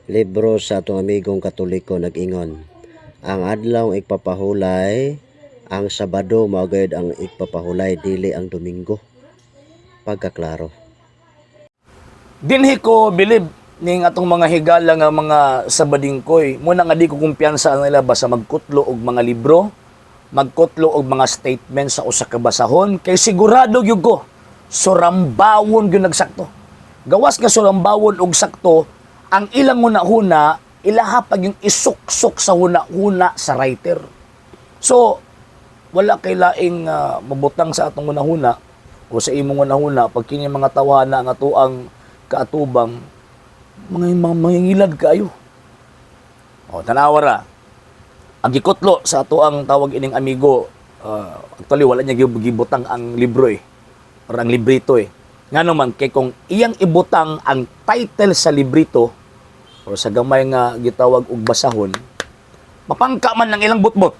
Libro sa atong amigong Katoliko nag-ingon ang adlaw igpapahulay, ang Sabado mao gayud ang igpapahulay, dili ang Domingo. Pagkaklaro. Dinhi ko bilib ning atong mga higala nga mga sabadingkoy. Muna nga di ko kumpiyansa nila basta magkutlo og mga libro, magkutlo og mga statement sa usa ka basahon kay sigurado gyud ko surambawon gyud nagsakto. Gawas nga surambawon og sakto, ang ilang hunahuna ilaha pag yung isuksok sa huna-huna sa writer. So, wala kay laing mabutang sa atong hunahuna o sa imong hunahuna pag kini mga tawana nga tuang kaatubang mga mangingilad kaayo. O, tanawa ra. Ang gikutlo sa ato ang tawag ining amigo, actually wala niya gibutang ang libro eh. Or ang librito eh. Nga naman, kay kung iyang ibutang ang title sa librito or sa gamay nga gitawag og basahon, mapangka man ang ilang butbot.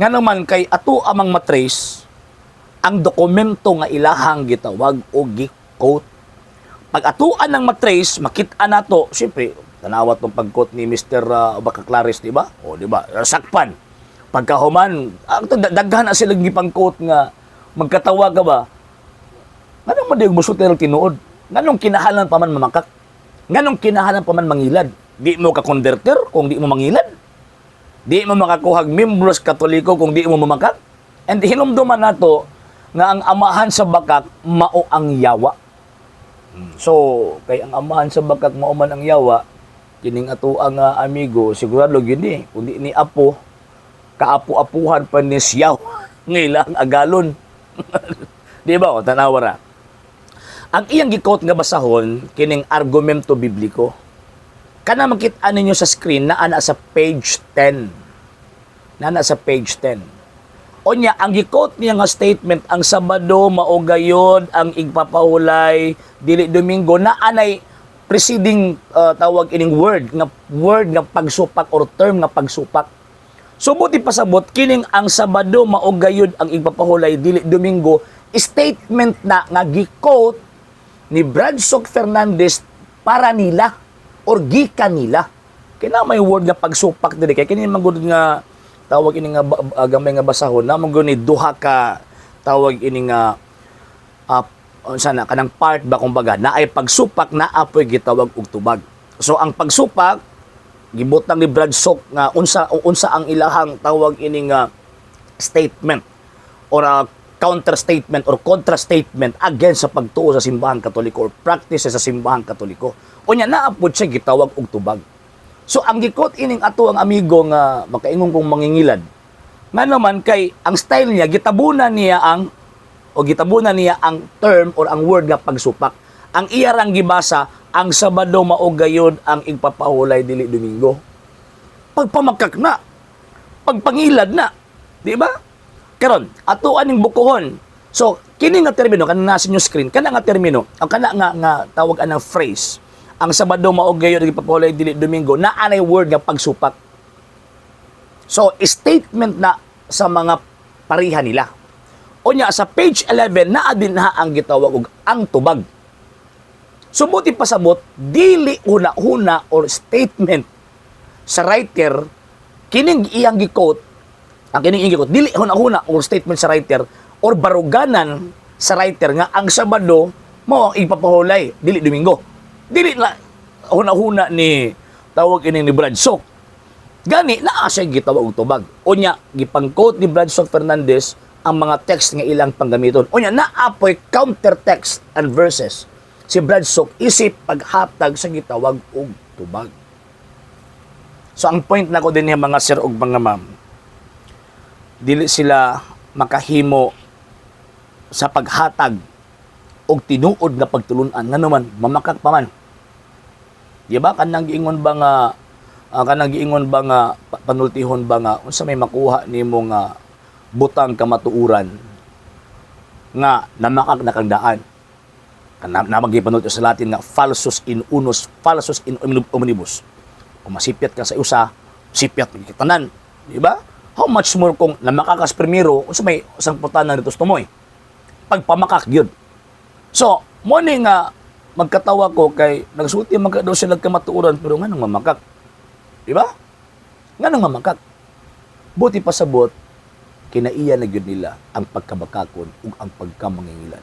Nga naman kay ato amang matrace ang dokumento nga ilahang gitawag o gi-quote. Pag atuan ng matrace, makita nato, siyempre, tanawa tong pag-quote ni Mr. Bacaclares, di ba? O, di ba? Sakpan. Pagkahuman, ang daghan na sila gipang-quote nga magkatawa ka ba? Nganong man di musulti ng tinuod? Nganong kinahanglan pa man mamakak? Nganong kinahanglan pa man mangilad? Di mo ka converter kung di mo mangilad? Di mo makakuhag membros Katoliko kung di mo mamakak? And hinumduman nato nga ang amahan sa bakak mao ang yawa. So, kay ang amahan sa bakak mao man ang yawa, kining ato ang amigo sigurado gyud ni, kundi ni apo kaapo-apuhan pa ni siyaw nga ilang agalon. Di ba? O, tanawa ra. Ang iyang gi-quote nga basahon kining argumento bibliko. Kana makita ninyo sa screen na ana sa page 10. Naa sa page 10. Unya, ang gi-quote niya nga statement, ang Sabado mao gayod ang igpapahulay, dili Domingo, na anay preceding tawag ining word nga pagsupak or term nga pagsupak. So buti pasabot kining ang Sabado mao gayod ang igpapahulay, dili Domingo, statement na nga gi-quote ni Bradsok Fernandez para nila or gikan nila. Kina may word nga pagsupak diri kay kini man gud nga tawag ini nga gamay nga basahon na man gud ni duha ka tawag ini nga unsa na kanang part ba, kumbaga na ay pagsupak na apoy gitawag og tubag. So ang pagsupak gibutang ni Brad Sok nga unsa unsa ang ilahang tawag ini nga statement or a counter statement or contra statement against sa pagtuo sa Simbahan Katoliko or practice sa Simbahan Katoliko. Unya naa pod siya gitawag og tubag. So ang gi-quote ining ato ang amigo nga makaingon kong mangingilad. Nga naman kay ang style niya gitabunan niya ang term or ang word nga pagsupak. Ang iya rang gibasa, ang Sabado mao gayod ang igpapahulay, dili Domingo. Pagpamakak na, pagpangilad na, di ba? Karon, ato aning bukuhon. So, kini nga termino kana nasa inyo screen, kana nga termino, ang kana nga nga tawag anang phrase, ang Sabado mao gayod ang igpapahulay, dili Domingo, na anay word nga pagsupak. So, statement na sa mga pariha nila. Unya sa page 11 naa din na ang gitawag og ang tubag. Sumuti pasabot dili una-una or statement sa writer kining iyang gi-quote, ang kining iyang gi-quote dili huna-huna or statement sa writer or baruganan sa writer nga ang Sabado mao ang ipapahulay, dili Domingo. Dili na huna-huna ni tawag ini ni Brad Sok. Gani naa siya gitawag og tubag. Unya gipang-quote ni Brad Sok Fernandez ang mga text nga ilang panggamiton. Unya naa poy counter text and verses si Brad Sok isip paghatag sa gitawag og tubag. So ang point nako din niya, mga sir ug mga ma'am, dili sila makahimo sa paghatag og tinuod nga pagtulunan ngano man mamakak pa man. Di ba kanang giingon ba nga panultihon ba nga unsa may makuha nimo nga butang kamatuoran nga namakak na kang daan? Kanang namang gipanulti sa Latin nga falsus in unus, falsus in omnibus. Kung masipyat ka sa usa, sipyat ka tanan, di ba? How much more kung namakakas primero, unsa may sangputan na dito tumoy? Pagpamakak gyud. So, mo ni nga Magkatawa ko kay nagsulti man ka daw sila kamatuoran, pero nganong mamakak? Di ba? Nganong mamakak? Buti pasabot, kinaiya na gyud nila ang pagkabakakon ug ang pagkamangingilan.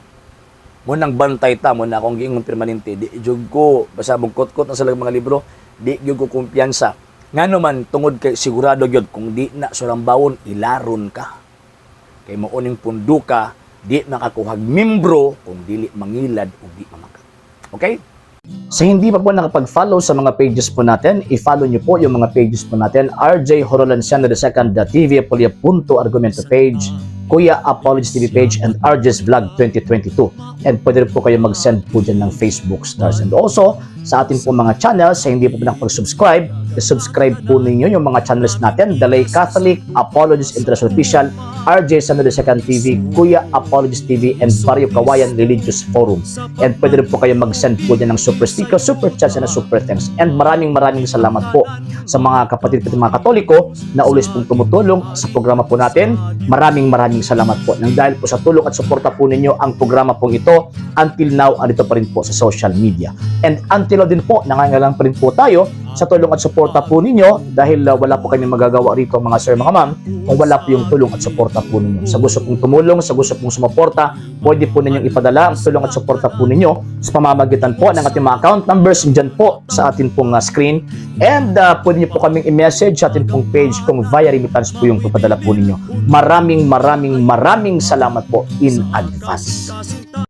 Mao nang bantay ta. Mao na akong giingon permanente, di jud ko, basta mugkot-kot na sa mga libro, di gyud ko kumpiyansa. Ngano man, tungod kay sigurado gyud kung di na surambawon, ilaron ka. Kay mao ning punduka, di makakuhag membro kung dili mangilad ug di mamakak. Okay? Sa hindi pa po nakapag-follow sa mga pages po natin, i-follow nyo po yung mga pages po natin: RJ Horolanciano II, The TV Apolia Punto Argumento page, Kuya Apologies TV page, and RJ's Vlog 2022. And pwede rin po kayo mag-send po dyan ng Facebook stars. And also, sa atin po mga channels, sa hindi po nakapag-subscribe, i-subscribe po ninyo yung mga channels natin: The Lay Catholic, Apologies International Official, RJ Sano II TV, Kuya Apologies TV, and Barrio Kawayan Religious Forum. And pwede rin po kayo mag-send po dyan ng super sticker, super chats, and super thanks. And maraming maraming salamat po sa mga kapatid po, mga Katoliko na always pong tumutulong sa programa po natin. Maraming maraming salamat po. Nang dahil po sa tulong at suporta po ninyo, ang programa pong ito until now andito pa rin po sa social media. And until now din po, nangangailangan pa rin po tayo sa tulong at suporta po ninyo dahil wala po kami magagawa rito, mga sir, mga ma'am, kung wala po yung tulong at suporta po ninyo. Sa gusto pong tumulong, sa gusto pong sumuporta, pwede po ninyong ipadala ang tulong at suporta po ninyo sa pamamagitan po ng ating mga account numbers dyan po sa atin pong screen. And pwede niyo po kaming i-message sa atin pong page kung via remittance po yung papadala po ninyo. Maraming maraming maraming salamat po in advance.